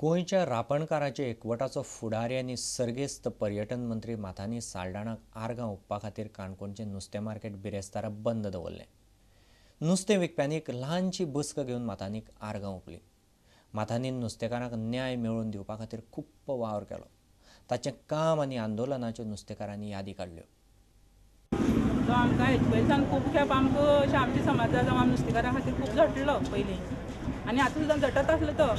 गोंयच्या रापणकाराचे एकवटाचो फुडारी आनी सर्गेस्त पर्यटन मंत्री माथानी साल्डाणाक आर्गां ओंपपा खातीर काणकोणचें नुस्तें मार्केट बिरेस्तारा बंद दवरलें. नुस्तें विकप्यांनी एक ल्हानशी बसका घेवन माथानीक आर्गां ओंपलीं. माथानीन नुस्तेकारांक न्याय मेळोवन दिवपा खातीर खूब वावर केलो. ताचें काम आनी आंदोलनाच्यो नुस्तेकारांनी यादी काडल्यो. तो आमकां हेजे पयलीं सावन खूब खेप आमकां अशें आमच्या समाजा जावं आम नुस्तेकारां खातीर खूब झटलो पयलीं आनी आतां सुद्दां झटत आसलो तो.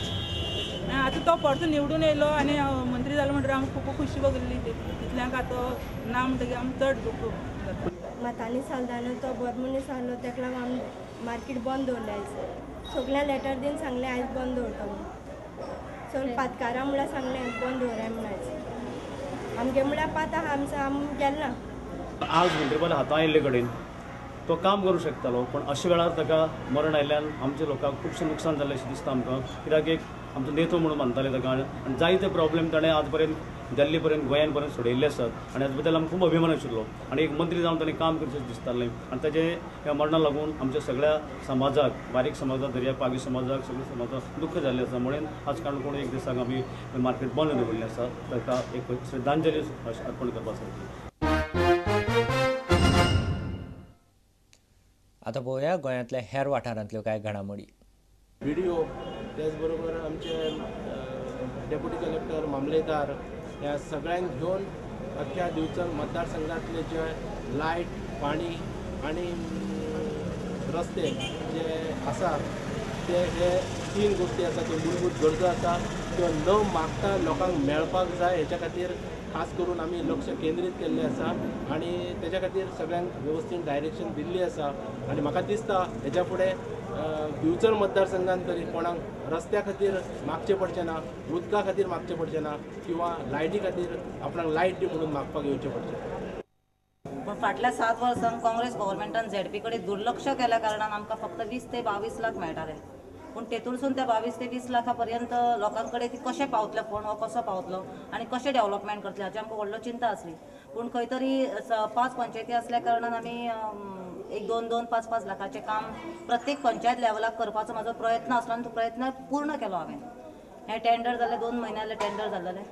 आतां तो परतो निवडून येयलो आनी मंत्री जालो म्हणटकीर आमकां खूब खुशी भोगली. तितल्यांक आतां ना म्हणटकीर आमकां चड दुख्ख जाता. माथानी साल्दाना तो बरो मनीस आहलो, तेका लागून आमी मार्केट बंद दवरलें आयज. सगळ्यांक लेटर दिवन सांगलें आयज बंद दवरता म्हणून. सगळीं पातकारां म्हळ्यार सांगलें बंद दवराय म्हणून आयज. आमगे म्हळ्यार पात आहा आमचो, आमी गेले ना. आज मंत्रीपद हातांत आयिल्ले कडेन तो काम करूं शकतालो, पूण अशा वेळार ताका मरण आयिल्ल्यान आमच्या लोकांक खुबशें नुकसान जालें अशें दिसता आमकां. कित्याक एक आमचो नेतो म्हणून मानताले ताका आनी जायते प्रॉब्लेम ताणें आज पर्यंत दिल्ली पर्यंत गोंयान पर्यंत सोडयल्ले आसात आनी हाजे बद्दल आमकां खूब अभिमान आशिल्लो आनी एक मंत्री जावन ताणें काम करचें दिसतालें. आनी ताजे ह्या मरणाक लागून आमच्या सगळ्या समाजाक, बारीक समाजाक, दर्या पागी समाजाक, सगळ्या समाजाक दुख्ख जाल्लें आसा. म्हणून आज काणकोण एक दिसाक आमी मार्केट बंद दवरिल्लें आसा, ताका एक श्रद्धांजली अर्पण करपा सारकी. आतां पळोवया गोंयांतल्या हेर वाठारांतल्यो कांय घडामोडी. बीडीओ त्याचबरोबर आमचे डेप्युटी कलेक्टर, मामलेदार ह्या सगळ्यांक घेवन अख्ख्या दिवचल मतदारसंघातले जे लायट, पाणी आनी रस्ते जे आसा ते हे तीन गोश्टी आसा, त्यो मूलभूत गरजो आसा, त्यो न मागता लोकांक मेळपाक जाय हेच्या खातीर खास करून आमी लक्ष केंद्रीत केल्लें आसा आनी तेच्या खातीर सगळ्यांक वेवस्थीत डायरेक्शन दिल्ली आसा. आनी म्हाका दिसता हेच्या फुडें दिवचल मतदारसंघान तरी कोणाक रस्त्या खातीर मागचें पडचें ना, उदका खातीर मागचें पडचें ना किंवा लायटी खातीर आपणाक लायट दी म्हणून मागपाक येवचें पडचें. पूण फाटल्या 7 वर्सांक काँग्रेस गव्हर्मेंटान झेडपी कडेन दुर्लक्ष केल्या कारणान आमकां फक्त 20 ते 22 लाख मेळटाले. पूण तेतूरसून त्या 22 ते 20 लाखा पर्यंत लोकां कडेन ती कशें पावतले, फोंड हो कसो पावतलो आनी कशें डेव्हलपमेंट करतले हाची आमकां व्हडलो चिंता आसली. पूण खंय तरी 5 पंचायती आसल्या कारणान आमी एक 2 2 5 5 लाखाचें काम प्रत्येक पंचायत लेवलाक करपाचो म्हाजो प्रयत्न आसलो आनी तो प्रयत्न पूर्ण केलो हांवें. हें टेंडर जालें, 2 म्हयने जाले टेंडर जाल्लें.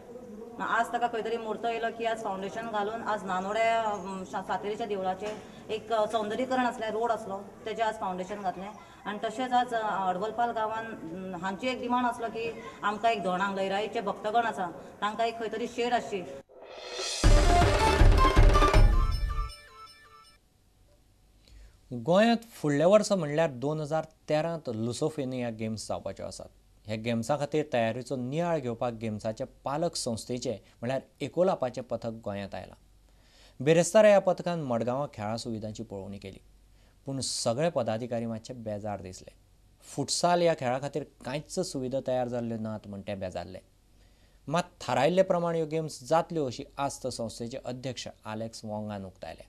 आज ताका खंय तरी मुहूर्त येयलो की आज फावंडेशन घालून आज नानोड्या सातेरीच्या देवळाचें एक सौंदर्यीकरण आसलें, रोड आसलो, तेजें आज फावंडेशन घातलें. आनी तशेंच आज अडवलपाल गांवान हांची एक डिमांड आसलो की आमकां एक धोणांक लयराईचे भक्तगण आसा तांकां एक खंय तरी शेड आसची. गोंयांत फुडल्या वर्सा म्हणल्यार 2013 लुसोफेनिया गेम्स जावपाच्यो आसात. ह्या गेम्सा खातीर तयारीचो नियाळ घेवपाक गेम्साचे पालक संस्थेचे म्हणल्यार एकोलापाचें पथक गोंयांत आयलां. बिरेस्तारा ह्या पथकान मडगांवां खेळां सुविधांची पळोवणी केली, पूण सगळे पदाधिकारी मातशे बेजार दिसले. फुटसाल ह्या खेळा खातीर कांयच सुविधा तयार जाल्ल्यो नात म्हण ते बेजारले. मात थारायल्ले प्रमाण ह्यो गेम्स जातल्यो अशी आस्त संस्थेचे अध्यक्ष आलेक्स वोंगान उक्तायल्या.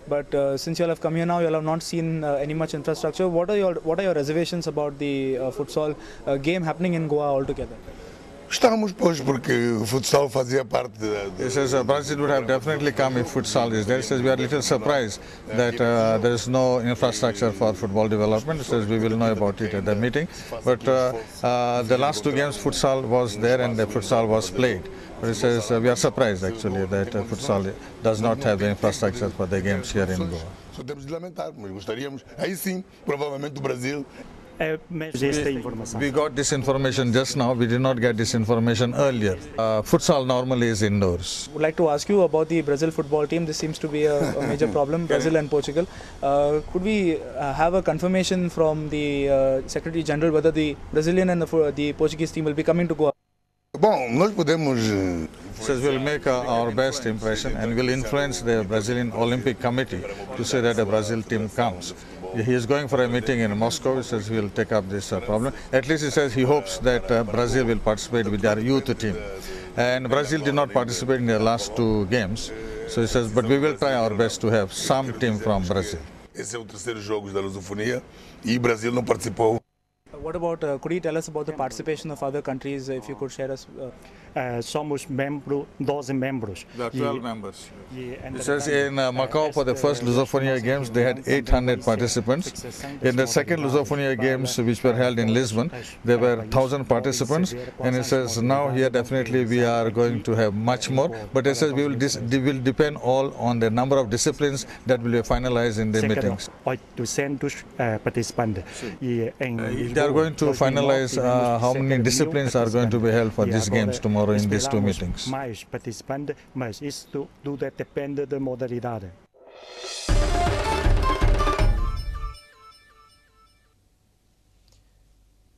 But since you all have come here now, you all have not seen any much infrastructure. What are your reservations about the futsal game happening in Goa altogether? Gostávamos, pois, porque o futsal fazia parte da... He says Brazil would have definitely come if futsal is there. He says we are a little surprised that there is no infrastructure for football development. He says we will know about it at the meeting. But the last 2 games futsal was there and the futsal was played. But he says we are surprised actually that futsal does not have the infrastructure for the games here in Goa. Só temos de lamentar, mas gostaríamos, aí sim, provavelmente o Brasil. We got this information just now. We did not get this information earlier. Futsal normally is indoors. I would like to ask you about the Brazil football team. This seems to be a major problem, Brazil and Portugal. Could we have a confirmation from the Secretary General whether the Brazilian and the Portuguese team will be coming to Goa? Bom, nós podemos... Says we'll make our best impression and will influence the Brazilian Olympic Committee to say that the Brazil team comes. He is going for a meeting in Moscow. He says he will take up this problem. At least he says he hopes that Brazil will participate with their youth team. And Brazil did not participate in their last 2 games. So he says, but we will try our best to have some team from Brazil. Esse é o terceiro jogo da Lusofonia e Brasil não participou. What about, could you tell us about the participation of other countries, if you could share us? Somos membro, 12 membros. There are 12 members. It says in Macau for the first Lusofonia Games, they had 800 participants. In the second Lusofonia Games, which were held in Lisbon, there were 1,000 participants. And it says now here definitely we are going to have much more. But it says we will depend all on the number of disciplines that will be finalized in the meetings. 800 participantes. They are going to finalize how many disciplines are going to be held for these games tomorrow in these 2 meetings. Mais participantes, mas isso tudo depende da modalidade.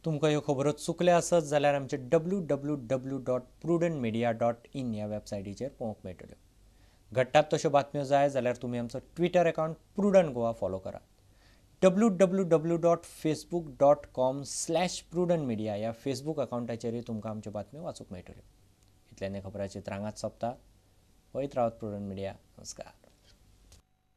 तुमकां ह्यो खबरो चुकल्या आसत जाल्यार आमचे www.prudentmedia.in ह्या वेबसायटीचेर पळोवंक मेळटल्यो. घडटात तश्यो बातम्यो जाय जाल्यार तुमी आमचो Twitter account Prudent Goa follow करात. www.facebook.com/prudentmedia ह्या फेसबूक अकाउंटाचेरय तुमकां आमच्यो बातम्यो वाचूंक मेळटल्यो. इतल्यान खबराचे रांगात सोंपता. पळयत रावत प्रुडंट मिडिया. नमस्कार.